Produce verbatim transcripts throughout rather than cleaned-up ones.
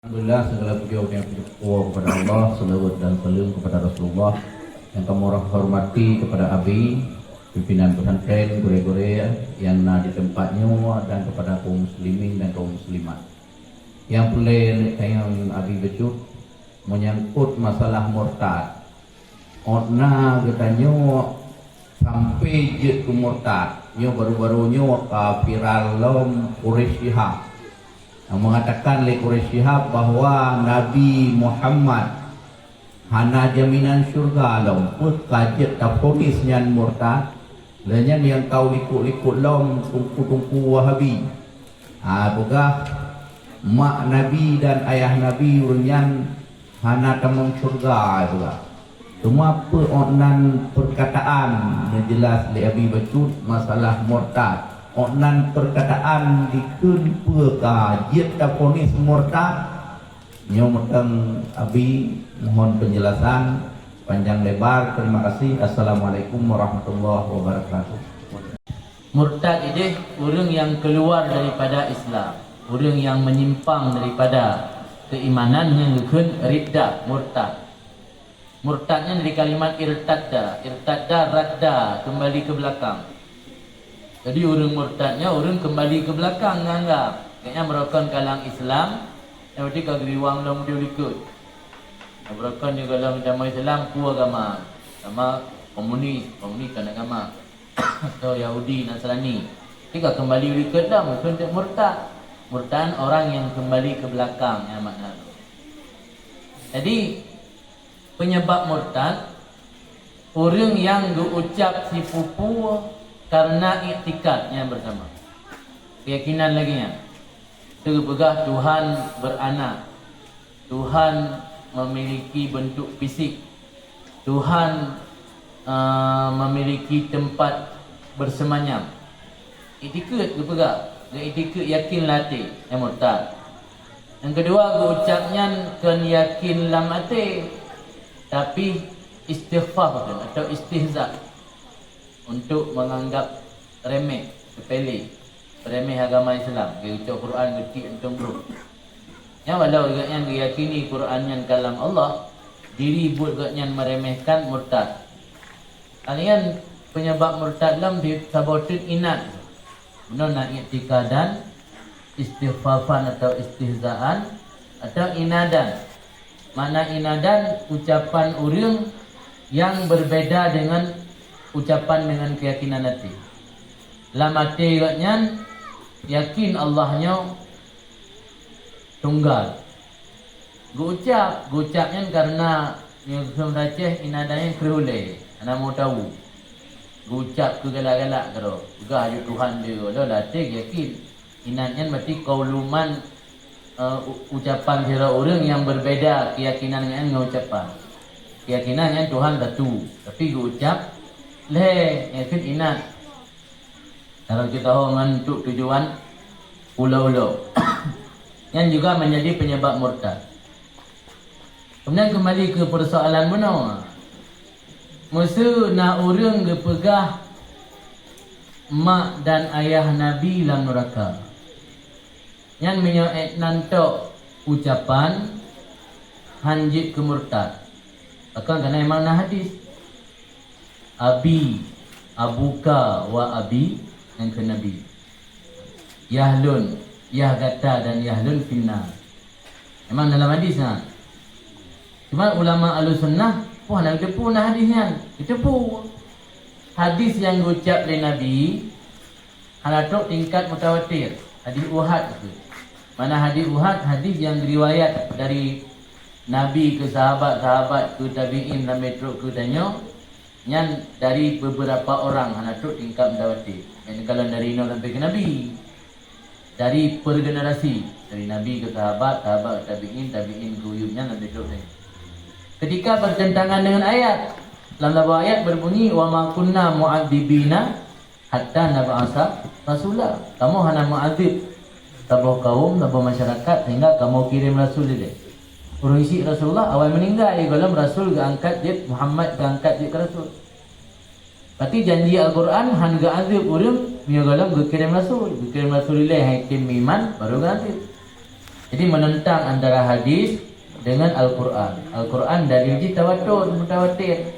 Alhamdulillah, segala puji dan syukur kepada Allah, selawat dan salam kepada Rasulullah. Yang kami hormati kepada Abi, pimpinan pesantren, gurée-gurée yang na di tempat nyoe, dan kepada kaum muslimin dan kaum muslimat. Yang peureulée tanyong Abi bacut menyangkut masalah murtad. Ôt na geutanyoe sampai jeuet keu murtad. Nyoe baru-baru nyoe ka viral lom Quraish Shihab. Nyang mengatakan lé Quraish Shihab bahwa Nabi Muhammad hana jaminan syurga lom, peue ka jeuet taponis nyan murtad. Lé nyan nyang ka likot-likot lom teungku-teungku Wahabi. Ha, peugah mak Nabi dan ayah Nabi ureuëng nyan hana tamong syurga, ai peugah. Teuma peue ôt nan perkataan nyang jeulaih lé Abi bacut masalah murtad. Ôt nan perkataan dikheun peue ka jeuet taponis murtad. Nyoe mantong Abi mohon penjelasan panjang lebar. Terima kasih. Assalamualaikum warahmatullahi wabarakatuh. Murtad idéh ureuëng nyang keuluar daripada Islam, ureuëng nyang menyimpang daripada keuimanan nyang geukheun riddah, murtad. Murtad nyan dari kalimat irtadda, irtadda radda, kembali ke belakang. Jadi ureuëng murtad nyan ureuëng kembali ke belakang, nganggap gobnyan meurokon ka lam Islam, nyang berarti ka geuriwang lom di likot. Meurokon nyoe ka lom agama Islam, peue agama? Agama komunis, komunis kan agama. Atau Yahudi, Nasrani. Jadi ka kembali likot dah, bukan cek murtad. Murtad orang yang kembali ke belakang, ya makna tu. Jadi penyebab murtad ureuëng yang geuucap sipupu karena iktikad yang bersama. Keyakinan lagi nyan. Teupeugah Tuhan beranak, Tuhan memiliki bentuk fisik, Tuhan, eh, memiliki tempat bersemayam. Itikad geupeugah, geuitikad yakin lam até, nyang murtad. Nyang keudua, geuucap nyan kon yakin lam até, tapi istikhfaf atau istihza, untuk menganggap remeh, sepele, remeh agama Islam, geucok Quran geutik antom brok. Nyan walau gobnyan geuyakini Quran nyan kalam Allah, diri buet gobnyan meremehkan, murtad. Kalian penyebab murtad lom di saboh teuk inat. Bunoe na iktikadan, istikhfafan atau istihzaan, atau inadan. Makna inadan ucapan ureuëng yang berbeda dengan ucapan dengan keyakinan até. Lam até gobnyan yakin Allah nyoe tunggal. Geucap, geucap nyan karena nyang keuneuk taceh inadan nyan kreueh ulée, hana mau tahu. Geucap keu galak-galak keudroe, peugah aju Tuhan dia, lom lam até yakin. Inat nyan berarti qaulu man, eh, u-, ucapan sidroe ureuëng nyang berbeda keyakinan nyan ngon ucapan. Keyakinan nyan Tuhan satu, tapi geucap lhée, nyan keuh inat. Kalau kita ho ngon untuk tujuan ulo-ulo. Nyan juga menjadi penyebab murtad. Kemudian kembali ke persoalan bunoe. Meuseu na ureuëng geupeugah mak dan ayah Nabi lam nuraka. Nyan meunyoe ék nan tok ucapan, han jeuet keu murtad. Pakon kana memang na hadis. Abi, abuka wa abi, nyang keu Nabi. Yah lôn, yah gata dan yah lôn finnar. Memang dalam hadis na. Cuma ulama Ahlussunnah, wah, hana geuteupeue na hadis nyan. Geuteupeue. Hadis nyang geucap lé Nabi, hana trok tingkat mutawatir, hadis uhad tu. Mana hadis uhad, hadis nyang riwayat dari Nabi keu sahabat, sahabat keu tabi'in sampai trok keu tanyoe, nyan dari beberapa orang, hana trok tingkat mutawatir. Nyan kalau dari inoe sampai keu Nabi. Dari per generasi, dari Nabi keu sahabat, sahabat keu tabi'in, tabi'in keu yum nyan sampai trok tanyoe. Ketika bertentangan dengan ayat, lam saboh ayat berbunyi, "Wa ma kunna mu'adzibina hatta nab'asa rasula." Kamoe hana meuazib saboh kaum, saboh masyarakat sehingga kamoe kirém rasul ilée. Ureuëng syiek Rasulullah awai meuninggai, gohlom rasul geuangkat jeuet, Muhammad geuangkat jeuet keu rasul. Berarti janji Al-Quran han geuazib ureuëng meunyoe gohlom geukirém rasul. Geukirém rasul ilée hai tem meuiman baru geuazib. Jadi, menentang antara hadis dengan Al-Quran. Al-Quran dalil jih tawatur, mutawatir.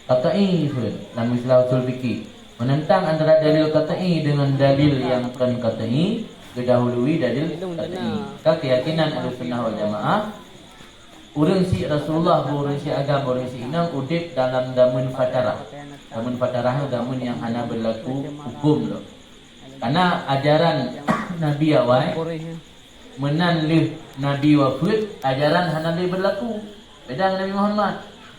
Qat'i pun, dalam istilah usul fikih. Menentang antara dalil qat'i dengan dalil yang kon qat'i, geudahului dalil qat'i. Ka keyakinan Ahlussunnah wal Jamaah, ureuëng syiek Rasulullah, ureuëng syiek agam, ureuëng syiek inong udeb dalam zaman fatarah. Zaman fatarah nyoe zaman nyang hana berlaku hukum lom. Karena ajaran Nabi awai, meunan lheueh Nabi wafeuet, ajaran hana lé berlaku. Beda ngon Nabi Muhammad.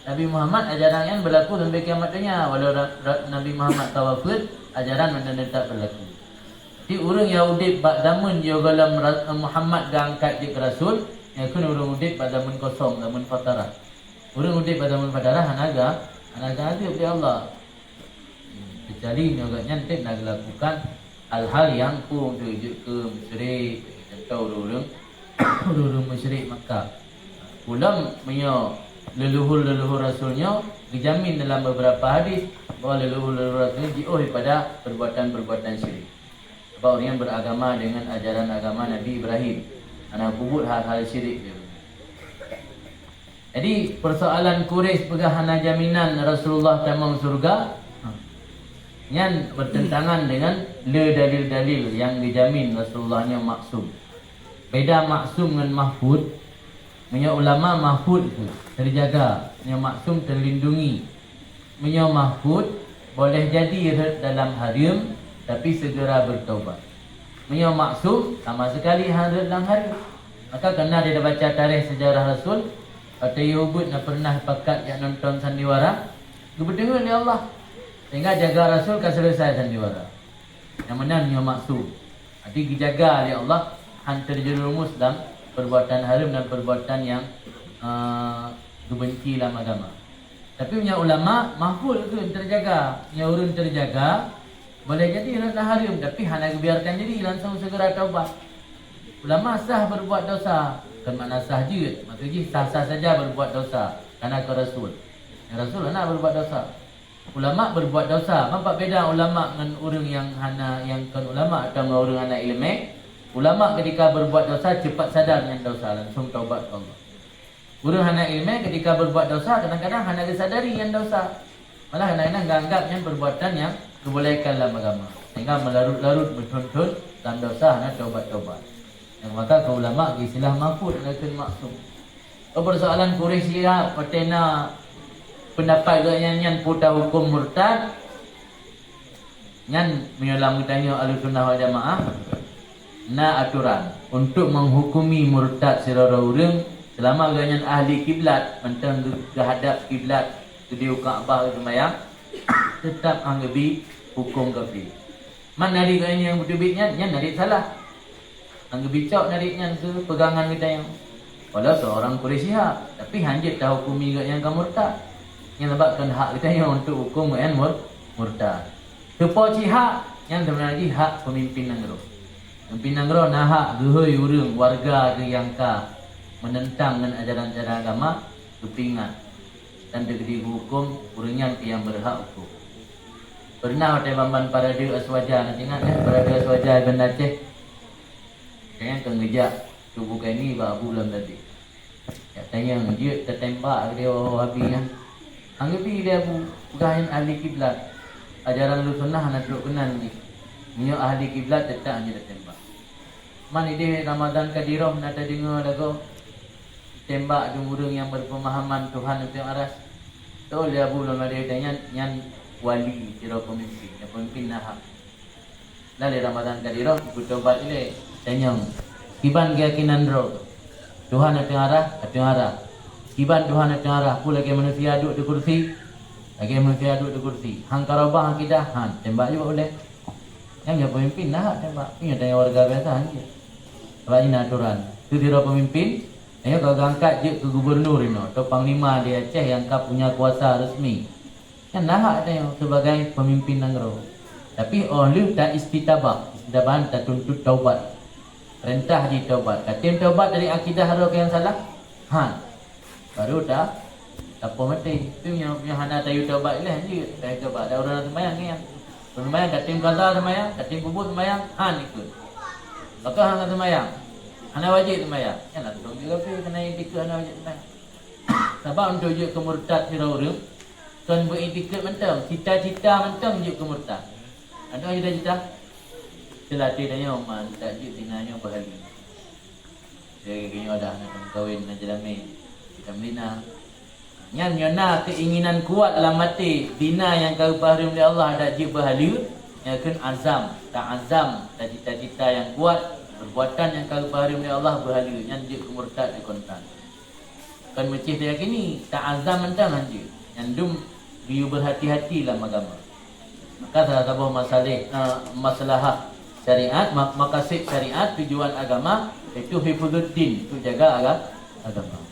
Nabi Muhammad ajaran nyan berlaku sampai kiamat donya. Walau ra-, ra-, Nabi Muhammad ka wafeuet, ajaran meunan tetap berlaku. Jadi, ureuëng nyang udeb bak zaman jiôh gohlom ra-, Muhammad geuangkat jeuet keu rasul, nyan kheun ureuëng udeb bak zaman kosong, zaman fatarah. Ureuëng udeb bak zaman fatarah hana ga-, hana geuazeueb lé Allah. Keucuali nyoe gobnyan teuk na geulakukan hal-hal nyang phon teujeuet keu musyrik, contoh ureuëng, ureuëng musyrik Makkah. Ulôn meunyoe leuluhur-leuluhur rasul nyoe geujamin dalam beberapa hadis bahwa leuluhur-leuluhur rasul nyoe jiôh daripada perbuatan-perbuatan syirik. Sebab ureuëng nyang beragama dengan ajaran agama Nabi Ibrahim, hana peubuet hal-hal syirik. Jadi, persoalan Quraisy peugah hana jaminan Rasulullah tamong syurga, nyan bertentangan dengan le dalil-dalil nyang geujamin Rasulullah nyoe maksum. Beda maksum ngon mahfud. Meunyoe ulama, mahfud tu terjaga, meunyoe maksum terlindungi. Meunyoe mahfud, boleh jadi rhot dalam hareuem, tapi segera bertaubat. Meunyoe maksum, sama sekali hana rhot lam hareuem. Maka, kareuna tabaca tarikh sejarah Rasul, watée yôh ubeut na pernah pakat jak nonton sandiwara, geupeuteungeut lé Allah, sehingga jaga Rasul ka selesai sandiwara. Nyang meunan nyoe maksum. Jadi, geujaga lé Allah, han terjerumus dalam perbuatan hareuem dan perbuatan nyang, eh, geubenci lam agama. Tapi meunyoe ulama, mahfud kheun, terjaga. Meunyoe ureuëng terjaga, boleh jadi rhot lam hareuem, tapi hana geubiarkan diri, langsung segera taubat. Ulama sah berbuat dosa, kon makna sah jeuet, maksud jih sah-sah saja berbuat dosa, karena keu Rasul. Rasul hana berbuat dosa. Ulama berbuat dosa. Nampak beda ulama ngon ureuëng nyang hana, nyang kon ulama atawa ngon ureuëng hana iéleumé? Ulama ketika berbuat dosa cepat sadar nyan dosa, langsung taubat keu Allah. Ureuëng hana iéleumé ketika berbuat dosa kadang-kadang hana geusadari nyan dosa. Malah kadang-kadang geuanggap nyan perbuatan nyang geubolehkan lam agama, sehingga melarut-larut, meuthon-thon lam dosa, hana taubat-taubat. Nyang maka keu ulama geuistilah mahfud, hana kheun maksum. Oh, persoalan Quraisy Syihab, watée na pendapat gobnyan nyan peue tahukôm murtad, nyan meunyoe lam geutanyoe Ahlussunnah wal Jamaah, na aturan untuk menghukumi murtad sidroe ureuëng selama gobnyan ahli kiblat, mantong geu-, geuhadap kiblat, geudiyue Ka'bah, geuseumayang, teutap han geubi hukôm kafé. Man nariek gobnyan nyang beuteubiet nyan, nyan nariek salah. Han geubi cok nariek nyan keu peugangan geutanyoe. Walau seorang Quraisy Syihab, tapi han jeuet tahukumi gobnyan ka murtad. Nyan sabab kon hak geutanyoe untuk hukôm gobnyan mur-, murtad. Teupo cit hak, nyan seubeuna jih hak peumimpin nanggroe. Peumimpin nanggroe na hak geuhôi ureuëng, warga geuh nyang ka meunentang ngon ajaran-ajaran agama, geupeuingat, dan deuh geuhukôm ureuëng nyan keu nyang beurhak hukôm. Peureunah watée ban-ban parade Aswaja, na teuingat, ya, parade Aswaja di Banda Aceh. Gobnyan ka geujak Abu Bukaini bak Abu Lam tadi. Jak tanyong, jeuet tatembak lé Abu Abi nyan. Han geubi lé Abu, peugah nyan ahli kiblat. Ajaran Ahlussunnah hana trok keunan jih. Meunyoe ahli kiblat, teutap han jeuet tatembak. Man idéh Ramadhan Kadiroh na tadeungoe lagoe tembak dum ureuëng nyang berpemahaman Tuhan ateueh aras. Teuh lé Abu Lam tadi nyan, nyan wali sidroe peumimpin, nyang peumimpin na hak. Lheueh Ramadhan Kadiroh, geupeutobat ilée, tanyong, "Kiban keuyakinan droe? Tuhan ateueh aras?" "Ateueh aras." "Kiban Tuhan ateueh aras? Peue lagée manusia duek di kursi?" "Lagée manusia duek di kursi." "Han karobah akidah?" "Han." Tembak juga ulée. Nyang nyoe peumimpin na hak tembak. Nyoe tanyong warga biasa han jeuet. Sabab jih na aturan. Teuh sidroe peumimpin, nyoe ka geuangkat jeuet keu gubunur inoe, atau panglima di Aceh nyang ka punya kuasa resmi. Nyan na hak tanyoe sebagai peumimpin nanggroe. Tapi óh lheueh ta-istitabah, istitabah tatuntut taubat. Peurintah jitaubat. Katem taubat dari akidah droe nyang salah? Han. Baru ta-, tapoh maté. Tu nyang, nyang hana tayue taubat ilée han jeuet. Tayue taubat, ada ureuëng seumayang ngieng. Seumayang, katem kaza seumayang, katem peubuet seumayang, han ikot. Maka hana seumayang. Hana wajéb seumayang. Nyan lah tukang jeuet kafé, keunan iktikeuet hana wajéb seumayang. Sabab untuk jeuet keu murtad sidroe ureuëng, kon beuiktikeuet mantong, cita-cita mantong jeuet keu murtad. Ada cita-cita? Seulah tanyoe man, tak jeuet zina nyoe bahali. Jadi, geutanyoe dah na kawen, na jeulamin, kita melina. Nyan nyoe na keinginan kuat lam até, zina nyang ka geupeuhareuem lé Allah dak jeuet beuhaleue, nyan kheun azam, ta'azam, tacita-cita nyang kuat, perbuatan nyang ka geupeuhareuem lé Allah beuhaleue, nyan jeuet keu murtad dikontan. Kon meucih tayakini, ta'azam mantong han jeuet, nyan dum geuyue beuhati-hati lam agama. Maka salah saboh masaleh, eh, maslahah syariat, ma-, makasid syariat, tujuan agama, yaitu hifzuddin, untuk jaga aga-, agama.